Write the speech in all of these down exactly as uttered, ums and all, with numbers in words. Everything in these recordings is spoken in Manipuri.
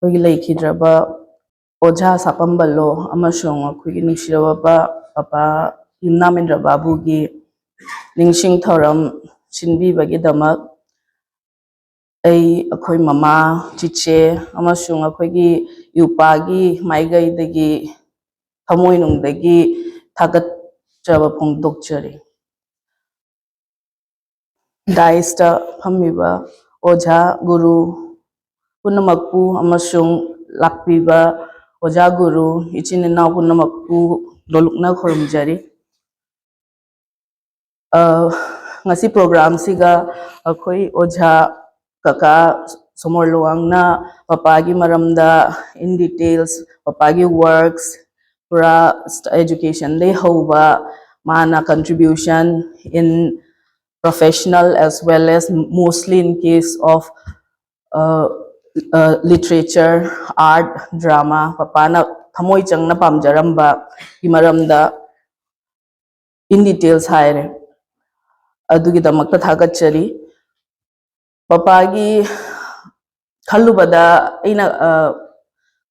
ꯑꯩꯈꯣꯏꯒꯤ ꯂꯩꯈꯤꯗ꯭ꯔꯕ ꯑꯣꯖꯥ ꯁꯥꯄꯝꯕꯜꯂꯣ ꯑꯃꯁꯨꯡ ꯑꯩꯈꯣꯏꯒꯤ ꯅꯨꯡꯁꯤꯔꯕ ꯄꯄꯥ ꯏꯝꯅꯥꯃꯦꯟꯗ꯭ꯔ ꯕꯥꯕꯨꯒꯤ ꯅꯤꯡꯁꯤꯡ ꯊꯧꯔꯝ ꯁꯤꯟꯕꯤꯕꯒꯤꯗꯃꯛ ꯑꯩ, ꯑꯩꯈꯣꯏ ꯃꯃꯥ, ꯆꯤꯆꯦ ꯑꯃꯁꯨꯡ ꯑꯩꯈꯣꯏꯒꯤ ꯏꯎꯄꯥꯒꯤ ꯃꯥꯏꯀꯩꯗꯒꯤ ꯊꯃꯣꯏꯅꯨꯡꯗꯒꯤ ꯊꯥꯒꯠꯆꯕ ꯐꯣꯡꯗꯣꯛꯆꯔꯤ꯫ ꯗꯥꯏꯁꯇ ꯐꯝꯃꯤꯕ ꯑꯣꯖꯥ ꯒꯨꯔꯨ ꯄꯨꯝꯅꯃꯛꯄꯨ ꯑꯃꯁꯨꯡ ꯂꯥꯛꯄꯤꯕ ꯑꯣꯖꯥ ꯒꯨꯔꯨ ꯏꯆꯤꯟ ꯏꯅꯥꯎ ꯄꯨꯝꯅꯃꯛꯄꯨ ꯅꯣꯂꯨꯛꯅ ꯈꯨꯔꯨꯝꯖꯔꯤ꯫ ꯑ, ꯉꯁꯤ ꯄ꯭ꯔꯣꯒ꯭ꯔꯥꯝꯁꯤꯒ ꯑꯩꯈꯣꯏ ꯑꯣꯖꯥ ꯀꯀꯥ ꯁꯣꯃꯣꯔ ꯂꯨꯋꯥꯡꯅ ꯄꯄꯥꯒꯤ ꯃꯔꯝꯗ in details, ꯄꯄꯥꯒꯤ works, ꯄꯨꯔꯥ educationꯗꯩ ꯍꯧꯕ ꯃꯥꯅ contribution in professional as well as mostly in case of uh, uh, literature, art, drama, ꯄꯄꯥꯅ ꯊꯃꯣꯏ ꯆꯪꯅ ꯄꯥꯝꯖꯔꯝꯕꯒꯤ ꯃꯔꯝꯗ in details ꯍꯥꯏꯔꯦ꯫ ꯑꯗꯨꯒꯤꯗꯃꯛꯇ ꯊꯥꯒꯠꯆꯔꯤ꯫ ꯄꯄꯥꯒꯤ ꯈꯜꯂꯨꯕꯗ ꯑꯩꯅ, ꯑ,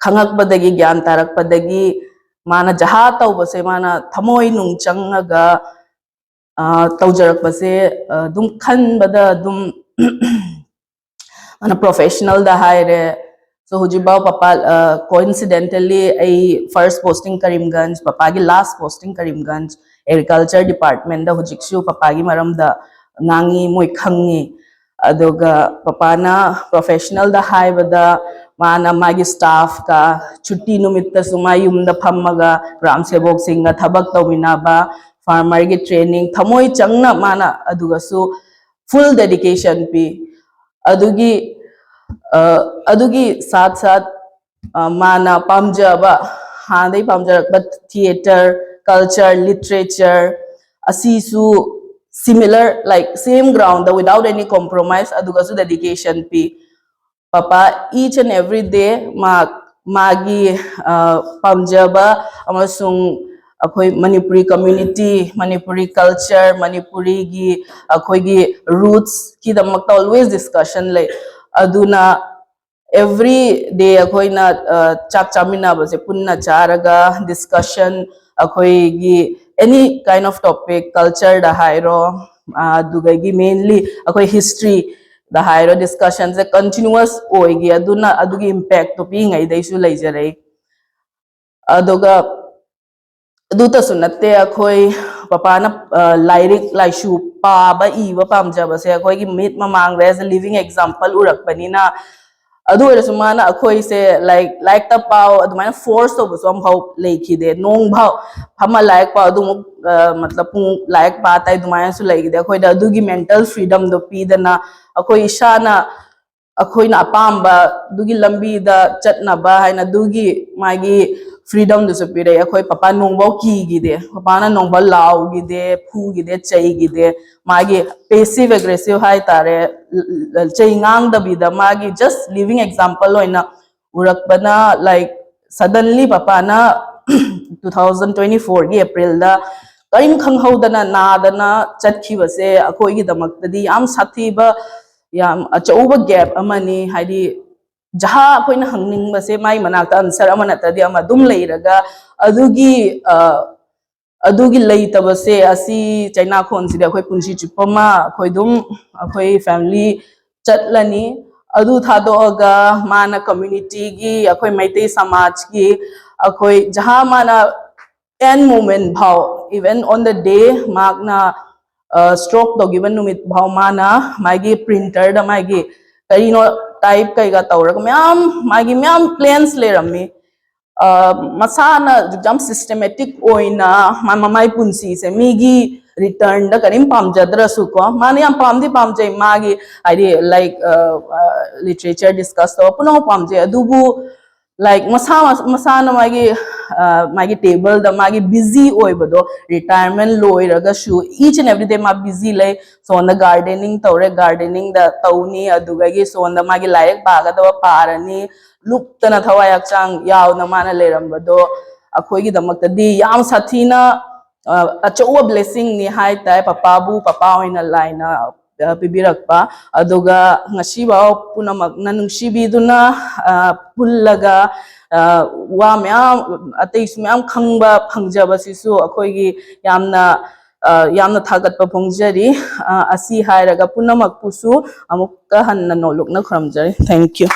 ꯈꯪꯉꯛꯄꯗꯒꯤ, ꯒ꯭ꯌꯥꯟ ꯇꯥꯔꯛꯄꯗꯒꯤ ꯃꯥꯅ ꯖꯍꯥ ꯇꯧꯕꯁꯦ ꯃꯥꯅ ꯊꯃꯣꯏ ꯅꯨꯡ ꯆꯪꯉꯒ, ꯑ, ꯇꯧꯖꯔꯛꯄꯁꯦ, ꯑ, ꯑꯗꯨꯝ ꯈꯟꯕꯗ ꯑꯗꯨꯝ ꯃꯥꯅ professionalꯗ ꯍꯥꯏꯔꯦ꯫ So ꯍꯧꯖꯤꯛꯐꯥꯎ ꯄꯄꯥ, ꯑ, coincidentally ꯑꯩ first posting Karimganj, ꯄꯄꯥꯒꯤ last posting Karimganj, agriculture departmentꯗ ꯍꯧꯖꯤꯛꯁꯨ ꯄꯄꯥꯒꯤ ꯃꯔꯝꯗ ꯉꯥꯡꯉꯤ, ꯃꯣꯏ ꯈꯪꯉꯤ꯫ ꯑꯗꯨꯒ ꯄꯄꯥꯅ professionalꯗ ꯍꯥꯏꯕꯗ ꯃꯥꯅ ꯃꯥꯒꯤ staffꯀ ꯆꯨꯇꯤ ꯅꯨꯃꯤꯠꯇꯁꯨ ꯃꯥ ꯌꯨꯝꯗ ꯐꯝꯃꯒ ꯒ꯭ꯔꯥꯝ ꯁꯦꯕꯣꯛꯁꯤꯡꯒ ꯊꯕꯛ ꯇꯧꯃꯤꯟꯅꯕ, farmerꯒꯤ training ꯊꯃꯣꯏ ꯆꯪꯅ ꯃꯥꯅ ꯑꯗꯨꯒꯁꯨ full dedication ꯄꯤ꯫ ꯑꯗꯨꯒꯤ, ꯑ, ꯑꯗꯨꯒꯤ ꯁꯥꯠ ꯁꯥꯠ, ꯑ, ꯃꯥꯅ ꯄꯥꯝꯖꯕ, ꯍꯥꯟꯅꯗꯒꯤ ꯄꯥꯝꯖꯔꯛꯄ theatre, culture, literature ꯑꯁꯤꯁꯨ similar, like, same groundꯗ without any compromise ꯑꯗꯨꯒꯁꯨ dedication P. Papa each and every day ꯃꯥ, ꯃꯥꯒꯤ, ꯑ, ꯄꯥꯝꯖꯕ ꯑꯃꯁꯨꯡ ꯑꯩꯈꯣꯏ ꯃꯅꯤꯄꯨꯔꯤ community, ꯃꯅꯤꯄꯨꯔꯤ culture, ꯃꯅꯤꯄꯨꯔꯤꯒꯤ ꯑꯩꯈꯣꯏꯒꯤ rootsꯀꯤꯗꯃꯛꯇ always discussion ꯂꯩ꯫ ꯑꯗꯨꯅ Every day ꯑꯩꯈꯣꯏꯅ ꯆꯥꯛ ꯆꯥꯃꯤꯟꯅꯕꯁꯦ ꯄꯨꯟꯅ ꯆꯥꯔꯒ discussion, ꯑꯩꯈꯣꯏꯒꯤ any kind of topic, culture ꯗ ꯍꯥꯏꯔꯣ, ꯑꯗꯨꯗꯒꯤ mainly ꯑꯩꯈꯣꯏ history ꯗ ꯍꯥꯏꯔꯣ, discussion ꯁꯦ continuous ꯑꯣꯏꯒꯤ꯫ ꯑꯗꯨꯅ ꯑꯗꯨꯒꯤ impact ꯇꯣ ꯄꯤꯛꯏꯉꯩꯗꯩꯁꯨ ꯂꯩꯖꯔꯛꯏ꯫ ꯑꯗꯨꯒ ꯑꯗꯨꯇꯁꯨ ꯅꯠꯇꯦ, ꯑꯩꯈꯣꯏ ꯄꯄꯥꯅ ꯂꯥꯏꯔꯤꯛ ꯂꯥꯏꯁꯨ ꯄꯥꯕ ꯏꯕ ꯄꯥꯝꯖꯕꯁꯦ ꯑꯩꯈꯣꯏꯒꯤ ꯃꯤꯠ ꯃꯃꯥꯡꯗ as a living example ꯎꯔꯛꯄꯅꯤꯅ꯫ ꯑꯗꯨ ꯑꯣꯏꯔꯁꯨ ꯃꯥꯅ ꯑꯩꯈꯣꯏꯁꯦ ꯂꯥꯏꯔꯤꯛ ꯂꯥꯏꯔꯤꯛꯇ ꯄꯥꯎ ꯑꯗꯨꯃꯥꯏꯅ force ꯇꯧꯕꯁꯨ ꯑꯃꯐꯥꯎ ꯂꯩꯈꯤꯗꯦ꯫ ꯅꯣꯡꯐꯥꯎ ꯐꯝꯃ ꯂꯥꯏꯔꯤꯛ ꯄꯥꯎ ꯑꯗꯨꯃꯨꯛ ꯃꯇꯂꯕ ꯄꯨꯡ ꯂꯥꯏꯔꯤꯛ ꯄꯥ ꯇꯥꯏ ꯑꯗꯨꯃꯥꯏꯅꯁꯨ ꯂꯩꯈꯤꯗꯦ꯫ ꯑꯩꯈꯣꯏꯗ ꯑꯗꯨꯒꯤ mental freedom ꯗꯣ ꯄꯤꯗꯅ ꯑꯩꯈꯣꯏ ꯏꯁꯥꯅ ꯑꯩꯈꯣꯏꯅ ꯑꯄꯥꯝꯕ ꯑꯗꯨꯒꯤ ꯂꯝꯕꯤꯗ ꯆꯠꯅꯕ ꯍꯥꯏꯅ ꯑꯗꯨꯒꯤ ꯃꯥꯒꯤ freedom ꯗꯨꯁꯨ ꯄꯤꯔꯛꯑꯦ꯫ ꯑꯩꯈꯣꯏ ꯄꯄꯥ ꯅꯣꯡꯐꯥꯎ ꯀꯤꯈꯤꯗꯦ, ꯄꯄꯥꯅ ꯅꯣꯡꯐꯥꯎ ꯂꯥꯎꯈꯤꯗꯦ, ꯐꯨꯈꯤꯗꯦ, ꯆꯩꯈꯤꯗꯦ꯫ ꯃꯥꯒꯤ passive aggressive ꯍꯥꯏꯇꯥꯔꯦ, ꯆꯩ ꯉꯥꯡꯗꯕꯤꯗ ꯃꯥꯒꯤ just living example ꯑꯣꯏꯅ ꯎꯔꯛꯄꯅ, like, suddenly ꯄꯄꯥꯅ two thousand twenty four ꯒꯤ April ꯗ ꯀꯔꯤꯝ ꯈꯪꯍꯧꯗꯅ ꯅꯥꯗꯅ ꯆꯠꯈꯤꯕꯁꯦ ꯑꯩꯈꯣꯏꯒꯤꯗꯃꯛꯇꯗꯤ ꯌꯥꯝ ꯁꯥꯊꯤꯕ, ꯌꯥꯝ ꯑꯆꯧꯕ gap ꯑꯃꯅꯤ꯫ ꯍꯥꯏꯗꯤ ꯖꯍꯥ ꯑꯩꯈꯣꯏꯅ ꯍꯪꯅꯤꯡꯕꯁꯦ ꯃꯥꯏ ꯃꯅꯥꯛꯇ answer ꯑꯃ ꯅꯠꯇ꯭ꯔꯗꯤ ꯑꯃ ꯑꯗꯨꯝ ꯂꯩꯔꯒ, ꯑꯗꯨꯒꯤ ꯑ, ꯑꯗꯨꯒꯤ ꯂꯩꯇꯕꯁꯦ ꯑꯁꯤ ꯆꯩꯅꯥꯈꯣꯟꯁꯤꯗꯤ ꯑꯩꯈꯣꯏ ꯄꯨꯟꯁꯤ ꯆꯨꯞꯄ ꯑꯃ ꯑꯩꯈꯣꯏ ꯑꯗꯨꯝ ꯑꯩꯈꯣꯏ family ꯆꯠꯂꯅꯤ꯫ ꯑꯗꯨ ꯊꯥꯗꯣꯛꯑꯒ ꯃꯥꯅ community ꯒꯤ, ꯑꯩꯈꯣꯏ ꯃꯩꯇꯩ ꯁꯃꯥꯖꯀꯤ, ꯑꯩꯈꯣꯏ ꯖꯍꯥ ꯃꯥꯅ ten moment ꯐꯥꯎ, even on the day ꯃꯍꯥꯛꯅ stroke ꯇꯧꯈꯤꯕ ꯅꯨꯃꯤꯠ ꯐꯥꯎ ꯃꯥꯅ ꯃꯥꯒꯤ printer ꯗ ꯃꯥꯒꯤ ꯀꯔꯤꯅꯣ type ꯀꯩꯀꯥ ꯇꯧꯔꯒ ꯃꯌꯥꯝ ꯃꯥꯒꯤ ꯃꯌꯥꯝ plans ꯂꯩꯔꯝꯃꯤ꯫ ꯃꯁꯥꯅ ꯌꯥꯝ systematic ꯑꯣꯏꯅ ꯃꯃꯥꯏ ꯄꯨꯟꯁꯤꯁꯦ ꯃꯤꯒꯤ return ꯗ ꯀꯔꯤꯝ ꯄꯥꯝꯖꯗ꯭ꯔꯁꯨꯀꯣ, ꯃꯥꯅ ꯌꯥꯝ ꯄꯥꯝꯗꯤ ꯄꯥꯝꯖꯩ ꯃꯥꯒꯤ, ꯍꯥꯏꯗꯤ, like, literature discuss ꯇꯧꯕ ꯄꯨꯝꯅꯃꯛ ꯄꯥꯝꯖꯩ꯫ ꯑꯗꯨꯕꯨ, like, ꯃꯁꯥ ꯃꯁꯥꯅ ꯃꯥꯒꯤ ꯃꯥꯒꯤ table ꯗ ꯃꯥꯒꯤ busy ꯑꯣꯏꯕꯗꯣ, retirement ꯂꯣꯏꯔꯒꯁꯨ each and every day ꯃꯥ busy ꯂꯩ꯫ ꯁꯣꯝꯗ gardening ꯇꯧꯔꯦ, gardening ꯗ ꯇꯧꯅꯤ, ꯑꯗꯨꯗꯒꯤ ꯁꯣꯝꯗ ꯃꯥꯒꯤ ꯂꯥꯏꯔꯤꯛ ꯄꯥꯒꯗꯕ ꯄꯥꯔꯅꯤ, ꯂꯨꯞꯇꯅ ꯊꯋꯥꯏ ꯍꯛꯆꯥꯡ ꯌꯥꯎꯅ ꯃꯥꯅ ꯂꯩꯔꯝꯕꯗꯣ ꯑꯩꯈꯣꯏꯒꯤꯗꯃꯛꯇꯗꯤ ꯌꯥꯝ ꯁꯥꯊꯤꯅ ꯑꯆꯧꯕ blessing ꯅꯤ ꯍꯥꯏ ꯇꯥꯏ꯫ ꯄꯄꯥꯕꯨ ꯄꯄꯥ ꯑꯣꯏꯅ ꯂꯥꯏꯅ ꯑ, ꯄꯤꯕꯤꯔꯛꯄ, ꯑꯗꯨꯒ ꯉꯁꯤꯐꯥꯎ ꯄꯨꯝꯅꯃꯛꯅ ꯅꯨꯡꯁꯤꯕꯤꯗꯨꯅ, ꯑ, ꯄꯨꯜꯂꯒ, ꯑ, ꯋꯥ ꯃꯌꯥꯝ, ꯑꯇꯩꯁꯨ ꯃꯌꯥꯝ ꯈꯪꯕ ꯐꯪꯖꯕꯁꯤꯁꯨ ꯑꯩꯈꯣꯏꯒꯤ ꯌꯥꯝꯅ, ꯑ, ꯌꯥꯝꯅ ꯊꯥꯒꯠꯄ ꯐꯣꯡꯖꯔꯤ꯫ ꯑ, ꯑꯁꯤ ꯍꯥꯏꯔꯒ ꯄꯨꯝꯅꯃꯛꯄꯨꯁꯨ ꯑꯃꯨꯛꯀ ꯍꯟꯅ ꯅꯣꯂꯨꯛꯅ ꯈꯨꯔꯨꯝꯖꯔꯤ꯫ Thank you꯫